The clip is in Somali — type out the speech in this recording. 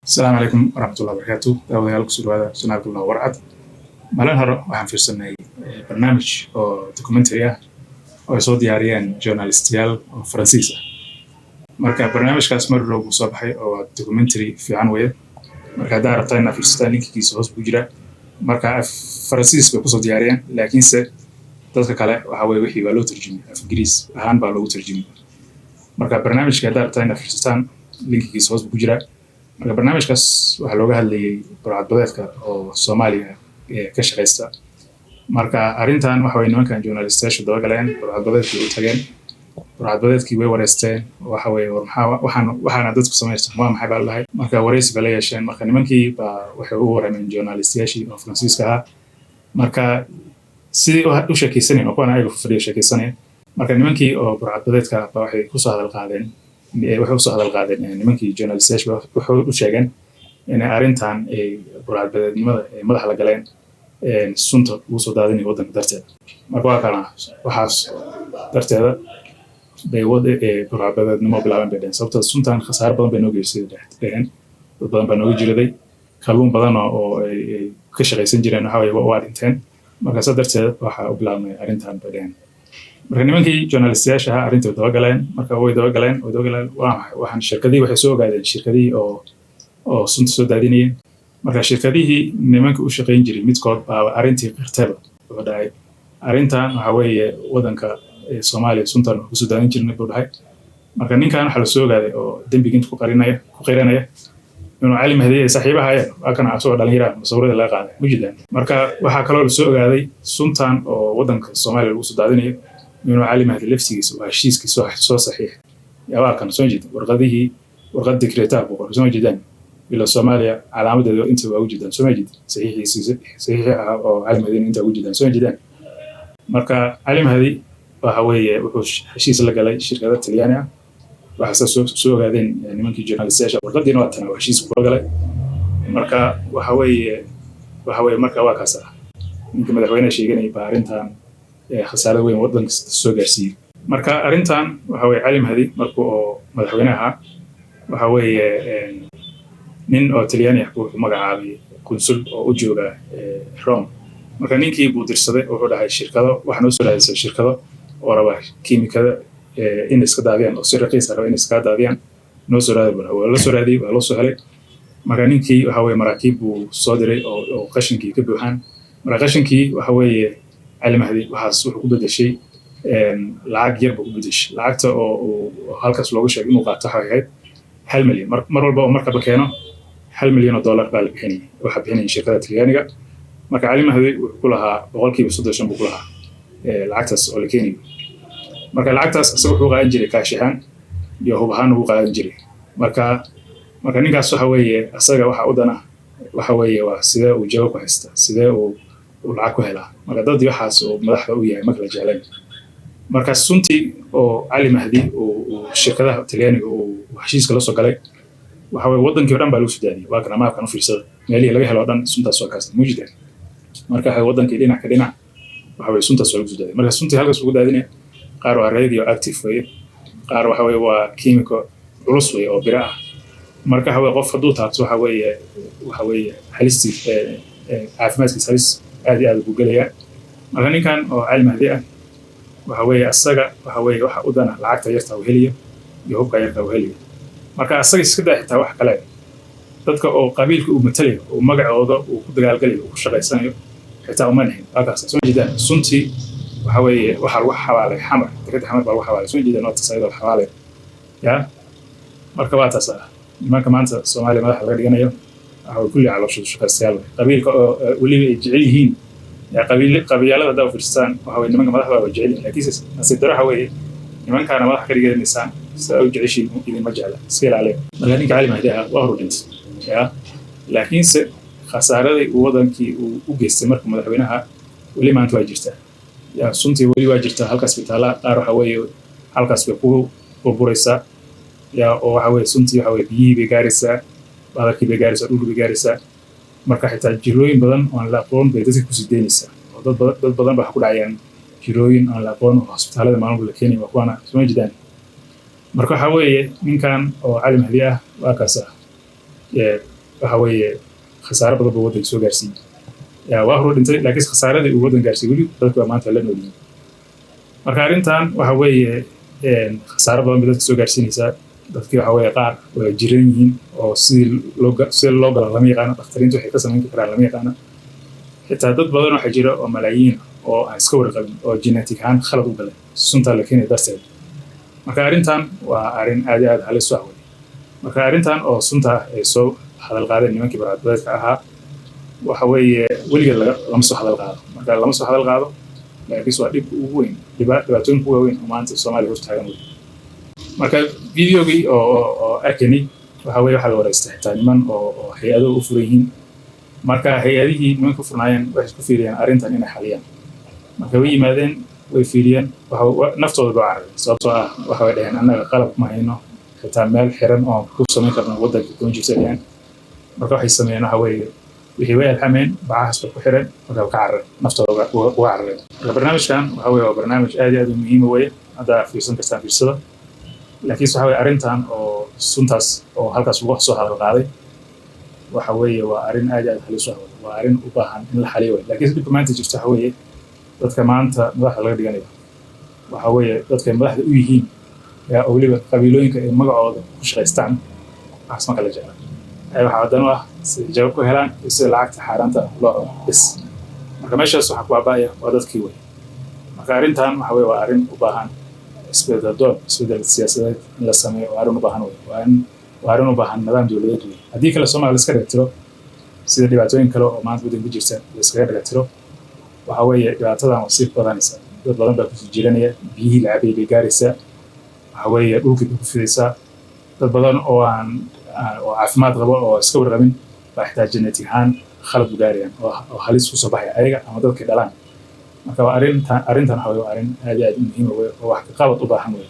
Asalaamu calaykum waraxmatullahi wabarakaatu. Daawadayaal, kusoo dhawaada channelka Loo Warcad. Maalin hore waxaan fiirsanay barnaamij oo documentary ah oo ay soo diyaariyeen journalistiyaal oo Faransiis ah. Marka barnaamijkaas mar dhow buu soo baxay oo waa documentary fiican weeye. Marka haddaa rabtaa inaad fiirsataan, linkigiisa hoos buu jiraa. Marka af Faransiis bay kusoo diyaariyeen, laakiinse dadka kale waxa weye wixii waa loo tarjumay, af Ingiriis ahaan baa loogu tarjumay. Marka barnaamijka haddaa rabtaa inaad fiirsataan, linkigiisa hoos buu ku jiraa. Marka barnaamijkaas waxaa looga hadlayay burcadbadeedka oo Soomaaliya ka shaqaysta. Marka arrintan waxa weye nimankan journalistayaashu dabagaleen, burcadbadeedkii u tageen, burcadbadeedkii way wareysteen. Waxa weye, war maxaa waxaan waxaana dadku samaysan, waa maxay baa la dhahay. Marka wareysi ba la yeesheen. Marka nimankii baa waxay u warameen journalistayaashii oo Faransiiska ahaa. Marka sidii u sheekeysanayeen oo kuwan ayaga fadhiya sheekeysanaya, marka nimankii oo burcadbadeedka baa waxay kusoo hadal qaadeen, waxay usoo hadal qaadeen nimankii journalistayaasha, waxay u sheegeen inay arrintan ay burcadbadeednimada ay madaxa la galeen sunta ugu soo daadinaya waddanka darteeda. Marka waa kana, waxaas darteeda bay burcadbadeednimo bilaabeen bay dheheen, sababtoo suntan khasaare badan bay noo geysay dheheen, dad badan baa nooga jiraday, kalluun badan oo ay ka shaqaysan jireen waxa weye waa dhinteen. Marka saa darteed waxaa u bilaabnay arrintan bay dheheen. Marka nimankii journalistayaasha ahaa arrintii way dabagaleen. Marka way dabagaleen, way dabagaleen. Waa maxay waxaan? Shirkadihii waxay soo ogaadeen, shirkadihii oo sunta soo daadinayeen. Marka shirkadihii nimanka u shaqayn jiray midkood baa arrintii qirteba. Wuxuu dhahay, arrintan waxa weeye waddanka Soomaaliya suntan wax kusoo daadin jirnay, buu dhahay. Marka ninkan waxaa la soo ogaaday oo dembiga inta ku qarinaya, ku qiranaya, inuu Cali Mahdi ay saaxiibahaayeen. Waa kana asagoo dhalinyara masawirada laga qaaday mujidaan. Marka waxaa kaloo la soo ogaaday suntan oo waddanka Soomaaliya lagu soo daadinayo inuu Cali Mahdi laftigiisa oo heshiiskii soo saxiixay. Waa kan, soo jeeda warqadihii, warqad dikreetaha buu qoray, soo jeedaan, ila Soomaaliya calaamadeeda inta waa ujeedaan, soo ma jeed? Saxiixiisi, saxiixi ah oo Cali Mahdi inta ugu jeedaan, soo ma jeedaan? Marka Cali Mahdi waxa weeye wuxuu heshiis la galay shirkado Talyaani ah. Waxaase soo ogaadeen nimankii journalistayaasha. Warqadiina waa tana, heshiis kula galay. Marka waxa weeye marka waa kaas ah, ninka madaxweynaha sheeganaya baa arrintan khasaarada weyn waddanka soo gaarsiiyey. Marka arrintan waxa weeye Cali Mahdi markuu oo madaxweyne ahaa, waxa weeye nin oo Talyaani ah wuxuu magacaabay kunsul oo u jooga Rome. Marka ninkii buu dirsaday, wuxuu dhahay, shirkado waxaa noo soo raadisay, shirkado oo raba kiimikada in iska daadiyaan oo si raqiis ah raba in iskaga daadiyaan noo soo raadi buu. Waa la soo raadiyey, waa loo soo helay. Marka ninkii waxa weeye maraakiib buu soo diray oo qashinkii ka buuxaan. Marka qashinkii waxa weeye Cali Mahdi waxaas wuxuu ku bedeshay lacag yar buu ku bedeshay. Lacagta oo uu halkaas loogu sheegay inuu qaato waxay ahayd 1 milyan. Mar walba oo markaba keeno, $1 milyan baa la bixinayay, waxaa bixinayay shirkada Talyaaniga. Marka Cali Mahdi wuxuu ku lahaa 35% buu ku lahaa lacagtaas oo la keenayo. Marka lacagtaas isaga wuxuu qaadan jiray kaash ahaan iyo hub ahaan ugu qaadan jiray. Marka ninkaas waxa weeye asaga waxa u dana waxa weeye waa sidee uu jago ku haystaa, sidee uu lacag ku helaa. Marka dad waxaas uu madaxda u yahay ma kala jeclayn. Marka suntii oo Cali Mahdi uu shirkadaha Talyaaniga uu heshiiska la soo galay, waxa weye waddankii o dhan baa lagu soo daadiyey. Waa kana maapkan, u fiirsada, meelihii laga helo o dhan suntaas waa kaas mujida. Marka waxa waddankii dhinac ka dhinac waxa weye suntaas waa lagu soo daadiyey. Marka suntii halkaas lagu daadinaya, qaar waa radio active weye, qaar waxa weye waa kiimiko culus weye oo biro ah. Marka waxa weye qof hadduu taabto, waxa weeye halistii caafimaadkiisa halis aad iyo aad buu gelayaa. Marka ninkan oo Cali Mahdi ah waxa weeye asaga waxa weeye waxa u dana lacagta yarta uu helayo iyo hubka yarta uu helayo. Marka asaga iska daa xitaa wax kale, dadka oo qabiilka uu matalayo oo magacooda uu ku dagaalgalayo, uu ku shaqaysanayo, xitaa uma nahin. Halkaas soo jeedaan, suntii waxa weeye waxaa lagu xawaalay Xamar, dekada Xamar baa lagu xawaalay. Soo jeedaan, waa taas ayadoo la xawaalay ya. Marka waa taas ah, nimanka maanta Soomaaliya madaxa laga dhiganayo waxa way kulli calooshooda shaqaystayaal wey, qabiilka oo weliba ay jecel yihiin qabiil qabiilada. Haddaa fiirsataan, waxa weye nimanka madaxda waa jecel yihiin, laakiinse nasiib daro waxa weeye nimankaana madaxa ka dhiganaysaan sida u jeceshiin idinma jecla. Iska ilaaliya. Marka ninka Cali Mahdi ahaa waa horu dhintay ya, laakiinse khasaaradii uu wadankii uu u geystay marka madaxweynaha weli maanta waa jirtaa ya. Suntii weli waa jirtaa halkaas bay taallaa. Qaar waxa weeye halkaas bay ku burburaysaa ya, oo waxa weeye suntii waxa weye biyihii bay gaaraysaa, badarkii bay gaaraysaa, dhulkii bay gaaraysaa. Marka xitaa jirooyin badan oo aan la aqoon bay dadka kusii deynaysaa, oo dad badan baa ku dhacayaan jirooyin aan la aqoon oo hosbitaalada maalin walba la keenaya. Waa kuwaana, soo jeedaan. Marka waxa weeye ninkan oo Cali Mahdi ah waa kaas ah. Waxa weeye khasaare badan buu waddanka soo gaarsiiyey. Yaa waa horuu dhintay, laakiin khasaaradii uu waddan gaarsiiyey weli dadku waa maanta la noolyihiin. Marka arrintan waxa weeye khasaare badan bay dadka soo gaarsiinaysaa. Dadkii waxa weeye qaar waa jiran yihiin oo sidii loo galo lama yaqaano, dhakhtariintu waxay ka samayn karaan lama yaqaano. Xitaa dad badan waxaa jira oo malaayiin oo aan iska warqabin oo genetic ahaan khalad u galay suntaa la keenaya darteed. Marka arrintan waa arrin aad iyo aad halis u ah wey. Marka arrintan oo sunta ah ay soo hadal qaadeen nimankii burcadbadeedka ahaa, waxa weeye weligeed lama soo hadal qaado. Marka lama soo hadal qaado, laakiinse waa dhibka ugu weyn, dhibaatooyinka ugu waaweyn oo maanta Soomaaliya hortaagan wey. Marka videogii oo arkaynay, waxa weeye waxaa la wareystay xitaa niman oo hay-ado u furan yihiin. Marka hay-adihii nimanka u furnaayeen waxay isku fiiriyeen arrintan inay xaliyaan. Marka way yimaadeen, way fiiriyeen, naftooda baa carareen, sababtoo ah waxa way dhaheen: "Annaga qalab ma hayno, xitaa meel xiran oo ku samayn karno waddanka kuma jirto," dhaheen. Marka waxay sameeyeen waxa weeye wixii way alxameen, bacahaas bay ku xireen, marka way ka carareen, naftooda uga carareen. Marka barnaamijkan waxa weeye waa barnaamij aad iyo aad u muhiima weeye. Haddaa fiirsan kartaan, fiirsada. Laakiinse waxa weye arrintan oo suntaas oo halkaas lagu soo hadal qaaday waxa weeye waa arrin aad iyo aad halis u ah, waa arrin u baahan in la xaliyo wey. Laakiinse dhibka maanta jirta waxa weeye dadka maanta madaxda laga dhiganayo, waxa weeye dadkay madaxda u yihiin yaa oo weliba qabiilooyinka ay magacooda ku shaqaystaan, waxaas ma kala jecla. Ay waxaa wadan u ah sida jawaab ku helaan iyo sida lacagta xaaraanta loo cuno bis. Marka meeshaas waxaa ku baaba'aya waa dadkii wey. Marka arrintan waxa weye waa arrin u baahan isbedel doon, isbedel siyaasadeed in la sameeyo. Waa arrin u baahan wey, waa arrin u baahan nidaam dowladeed wey. Haddii kale Soomaaliya la iska dhigatiro sida dhibaatooyin kale oo maanta waddanka ku jirta la iskaga dhigatiro, waxa weeye dhibaatadan waa sii badanaysaa. Dad badan baa kusii jiranaya, biyihii la cabayay bay gaaraysaa, waxa weeye dhulkii bay ku fidaysaa. Dad badan oo aan oo caafimaad qabo oo iska warqabin baa xitaa genetic ahaan khalad u gaarayaan oo halis kusoo baxaya ayaga ama dadkay dhalaan. Marka waa arrintan waxa weye waa arrin aad iyo aad u muhiim wey oo wax ka qabad u baahan wey.